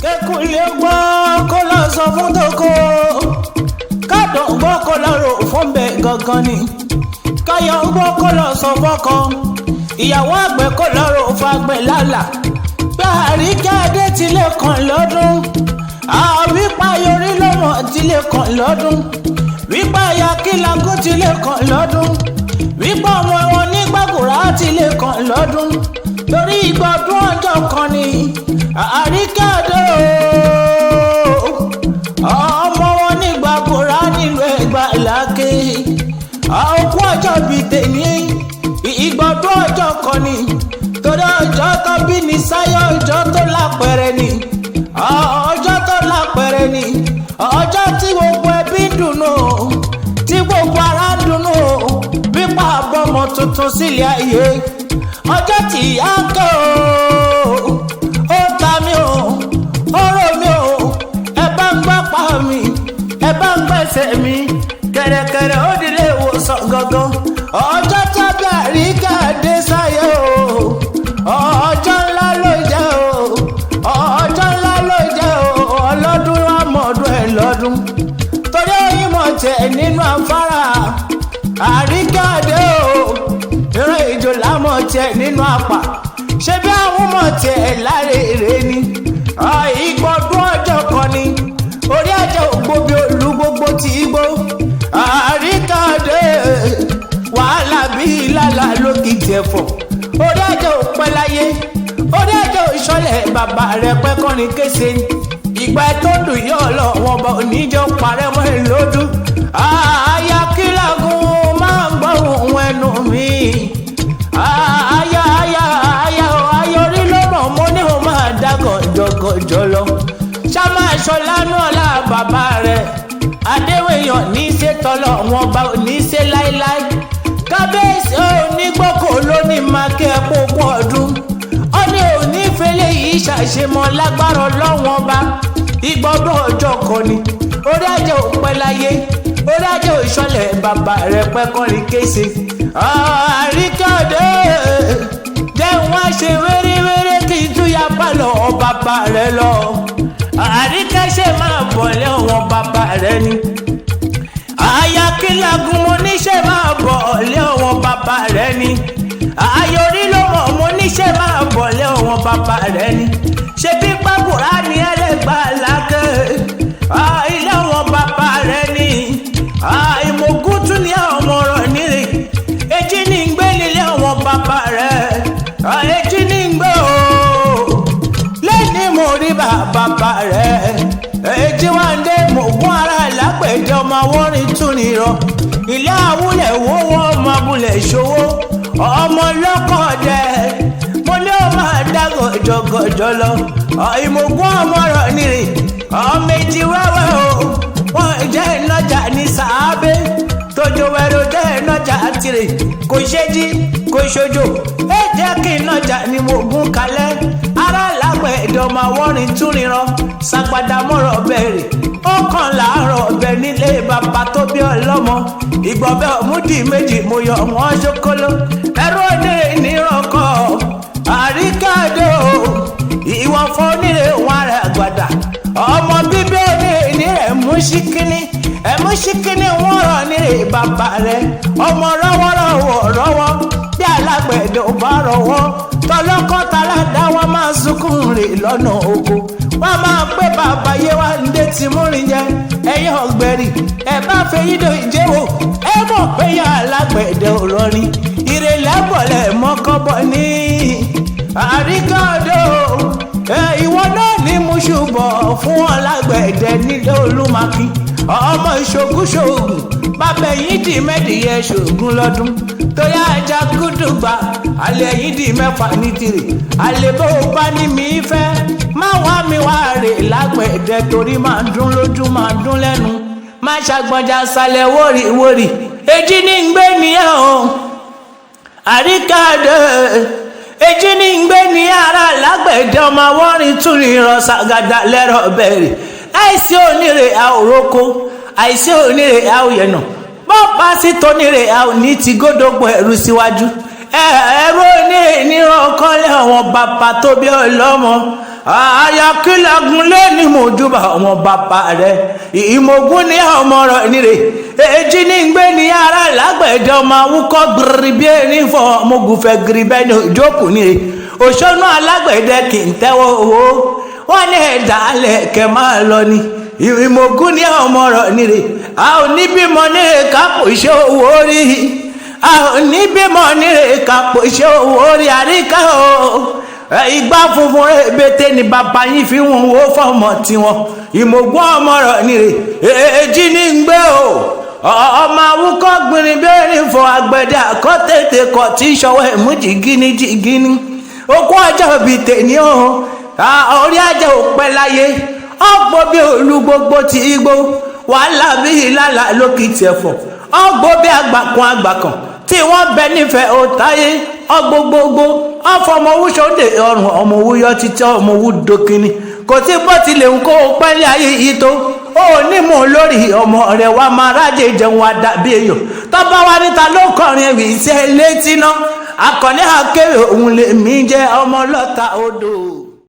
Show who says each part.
Speaker 1: Kékulé gbọ́ kó lọ sọ fún toko, kádùn gbọ́ kó lọ rò fún bẹ́ẹ̀ gangan ni, káyọ̀ gbọ́ kó lọ sọ fọ́kọ ìyàwó àgbẹ̀ kó lọ rò fagbẹ̀ lálà pé Àríkẹ́ Adé tilé kan lọ́dún, àwípa yorí lọ́mọ tilé kan lọ́dún, wípa ya kílágún tilé kan lọ́dún, wípa ọmọ wọn nígbàkúrá tilé kan lọ́dún, torí ìgbọ̀dún ọjọ́ kan ni Àríkẹ́ Adé ooo, ọmọ wọn nígbàkúrá nílùú Ẹ̀gbá Ìlàkè. Òkú ọjọ́ bíi tèmi, ìgbọ̀dún ọjọ́ kan ni, torí ọjọ́ tó bí ní sáyọ̀, ọjọ́ tó lápẹ̀rẹ̀ ni, ọjọ́ tó lápẹ̀rẹ̀ ni, ọjọ́ tí gbogbo ẹbí ń dùnnú, tí gbogbo ara ń dùnnú wípé àbọ̀mọ̀ tuntun sílẹ̀ ayé. Ọjọ́ tí ìyá ń kẹ́ o, ó ta mi o, ó rò mí o, ẹ bá ń gbọ́ pa mi, ẹ bá ń gbẹ̀sẹ̀ mi, kẹ̀rẹ̀kẹ̀rẹ̀ ó délé ìwòsàn gangan. Ọjọ́ tábí Àríkẹ́ Adé sáyé o, ọjọ́ ńlá ló jẹ́ o, ọjọ́ ńlá ló jẹ́ o. Ọlọ́dún wa mọ̀ọ́dún ẹ̀ lọ́dún, torí oyin mọ̀ tẹ̀ nínú afárá Àríkẹ́ Adé o, ìran ìjò lámọ̀ tẹ̀ nínú apà, ṣé bí àwọn mọ̀ tẹ̀ láre èrè ni. Ìgbọ̀dún ọjọ́ kan ni, orí ajá ògbóbi olú gbogbo tí igbó. Àríkẹ́ Adé wàhálà bíi lálá lókìtì ẹ̀fọ́, orí ajá ò pẹ́ láyé, orí ajá ò ṣọlẹ̀ bàbá rẹ̀ pẹ́ kọ́rin kése. Ìgbà tó ń dùn yóò lọ wọn bá oníjọ parẹ́ mọ́ ẹ lójú. Àyà kílágùn máa ń gbọ́ ohun ẹnu mi. Àyà àyà àyà àyọrí ló mọ̀, mo ní o máa dá gọ̀jọ̀gọ̀jọ̀ lọ. Ṣá máa ṣọlá náà lá bàbá rẹ̀ adéwèyàn ní í ṣe tọ́lọ̀ wọn bá ní í ṣe láéláé. Kábíyèsí onígbọ́kọ̀ ló ní máa kí ẹ kó ogún ọdún, ó ní òní fẹlẹ́ yìí ṣàṣemọ́ lágbára ọlọ́wọ́n ọba. Ìgbọ́dún ọjọ́ kan ni, orí ajé ò pẹ́ láyé, orí ajé ò ṣọlẹ̀ bàbá rẹ̀ pẹ́ kọrin kése. Àríkẹ́ Adé jẹ́ wọ́n ṣe wéréwéré kí n tún ya pálọ̀ bàbá rẹ̀ lọ. Àríkẹ́ ṣe máa bọ̀ lẹ́wọ̀n bàbá rẹ̀ ni. Àyà kílágùn mo níṣẹ́ máa bọ̀ lẹ́wọ̀n bàbá rẹ̀ ni. Àyòrí ló mọ̀, mo níṣẹ́ máa bọ̀ lẹ́wọ̀n bàbá rẹ̀ ni. Ṣe bí pákúrá ni ẹlẹ́gbàá lákẹ́ ilé wọn bàbá rẹ̀ ni. Ìmọ̀gùn tún ní ọmọ ọ̀rọ̀ nílé èjì ní ń gbé nílé àwọn bàbá rẹ̀, èjì ní ń gbé o. Lẹ́ni mo rí bàbá rẹ̀ èjì wá ń dé mọ̀gún ara lápẹ̀jẹ́ ọmọ awọ́rin tún ní rọ ilé àwúlẹ̀ wọ́wọ́ ọmọ abúlẹ̀ ṣòwò ọmọ lọ́kọ̀ọ́dẹ. Mo ní ó máa dá gọ̀jọ̀gọ̀jọ̀ lọ. Ìmọ̀gún ọmọ ọ̀rọ̀ nírì ọmọ èjì wẹ́wẹ́ o, wọ́n jẹ́ ìnájà ní sàábé tójó wẹ́rọ jẹ́ ìnájà tirè, kò ṣe jí kò ṣojo ẹ jẹ́ kí ìnájà ni mo gún kalẹ̀. Ara làgbẹ̀ ìdọ̀mọ̀ àwọ̀rìn tún ríran sàgbàdà mọ́rọ̀ bẹ̀rẹ̀ ó kàn láàárọ̀ ọbẹ̀ nílé bàbá tó bí ọlọ́mọ. Ìgbọ̀bẹ̀ òmùdí méjì mo yọ wọ́n ṣókóló ẹrú onírè nírọ̀kọ̀. Àríkẹ́ Adé o, ìwọ fún onírè wọn rẹ̀ àgbàdà ọmọ bíbí onírè nírè mú síkíní ẹ̀mú síkíní wọ́n rọ̀ nírè bàbá rẹ̀ ọmọ rọ́wọ́rọ́wọ́ rọ́wọ́ bí alágbẹ̀dẹ ò bá rọwọ́ tọlọ́kọ́ta ládàá wọn máa sunkún rè lọ́nà oko, wọ́n máa pé bàbá yé wa ń dé tí múrin jẹ ẹ̀yìn ọ̀gbẹ̀rì ẹ̀ bá fẹ́ yídò ìjẹ́wò ẹ mọ̀ pé yà alágbẹ̀dẹ ò rọrin ìrẹ̀lẹ̀ bọ̀lẹ̀ mọ́kọ́bọ̀ ní Àríkẹ́ Adé o. Ìwọ náà ní mùsùlùmọ̀ fún ọlágbẹ̀dẹ nílé Olúmakí ọmọ ìṣògùnṣògùn bàbá yìí di mẹ́dìyẹ ṣògùn lọ́dún torí ajá gúdùgbà alẹ́ yìí di mẹ́fà ní tirè àlè bó bá ní mi fẹ́ má wá mi wá rè lágbẹ̀dẹ torí máa dún lójú máa dún lẹ́nu má ṣàgbọ̀njà sálẹ̀ wórìwórì èjì ní ń gbé nìyẹn o. Àríkẹ́ Adé èjì ní ń gbé ní ara lágbẹ̀dẹ ọmọ awọ́rin tún ní ìran ṣàgàdà lẹ́rọ̀ bẹ̀rẹ̀ àìsí onírè àwòrókó, àìsí onírè àwòyẹ̀nà bọ́ọ̀pá sí tonírè àwòní ti gódógbò ẹ̀rú síwájú ẹ̀rú onírè níran kọ́lé àwọn bàbá tó bí ọlọ́mọ. Ayakílagun lé ní mojúbà ọmọ bàbá rẹ̀. Ìmọ̀gún ní ọmọ rẹ̀ níre. Èjì ní gbé ní ara lágbẹ̀dẹ, ọmọ awúkọ́ gbìrì bí erin fọ ọmọgùnfẹ́ gírí bẹ́ẹ̀ ní òjókòó níre. Òṣónú alágbẹ̀dẹ kì í tẹ́wọ́ owó. Wọ́n ní ẹ̀dá alẹ̀ kẹ́ máa lọ ni. Ìmọ̀gún ní ọmọ rẹ̀ níre. A ò ní bímọ níre ká kò ṣe owó rí. A ò ní bímọ níre ká kò ṣe owó rí àríkà o. Ìgbà funfun rẹ̀bẹ̀tẹ̀ ni bàbá yín fi ń wo fọmọ tiwọn. Ìmọ̀gún ọmọ rẹ̀ nìrè. Èjì ní ń gbé o, ọmọ awúkọ́ gbìnrín bẹ́ẹ̀rẹ̀ fọ àgbẹ̀dẹ àkọ́tètè kọ̀ tí sọwọ́ ẹ̀mú jìgínní jìgínní. Okú ọjọ́ bíi tèmi o, orí ajá ò pẹ́ láyé. Ọ̀pọ̀ bíi olú gbogbo ti igbó wàhálà bíi lálà lókìtì ẹ̀fọ̀. Ọ̀gbọ́ bíi àgbàkan àgbàkan tí wọ́n bẹ nífẹ̀ẹ́ òtáyé ọgbogbogbò ọfọmọ owó sóde ọrùn ọmọ owó yọ títí ọmọ owó dókínì. Kò sí bó tilẹ̀ ń kó o pẹ́lẹ́ ayé yìí tó ó ní mò ń lórí ọmọ rẹ̀ wá máa rájẹ jẹun wá dàbí èèyàn. Tọ́ba wa níta ló kọrin ẹ̀wì iṣẹ́ létí náà. Akọni akéwì òun lèmi jẹ́ ọmọ ọlọ́ta odò.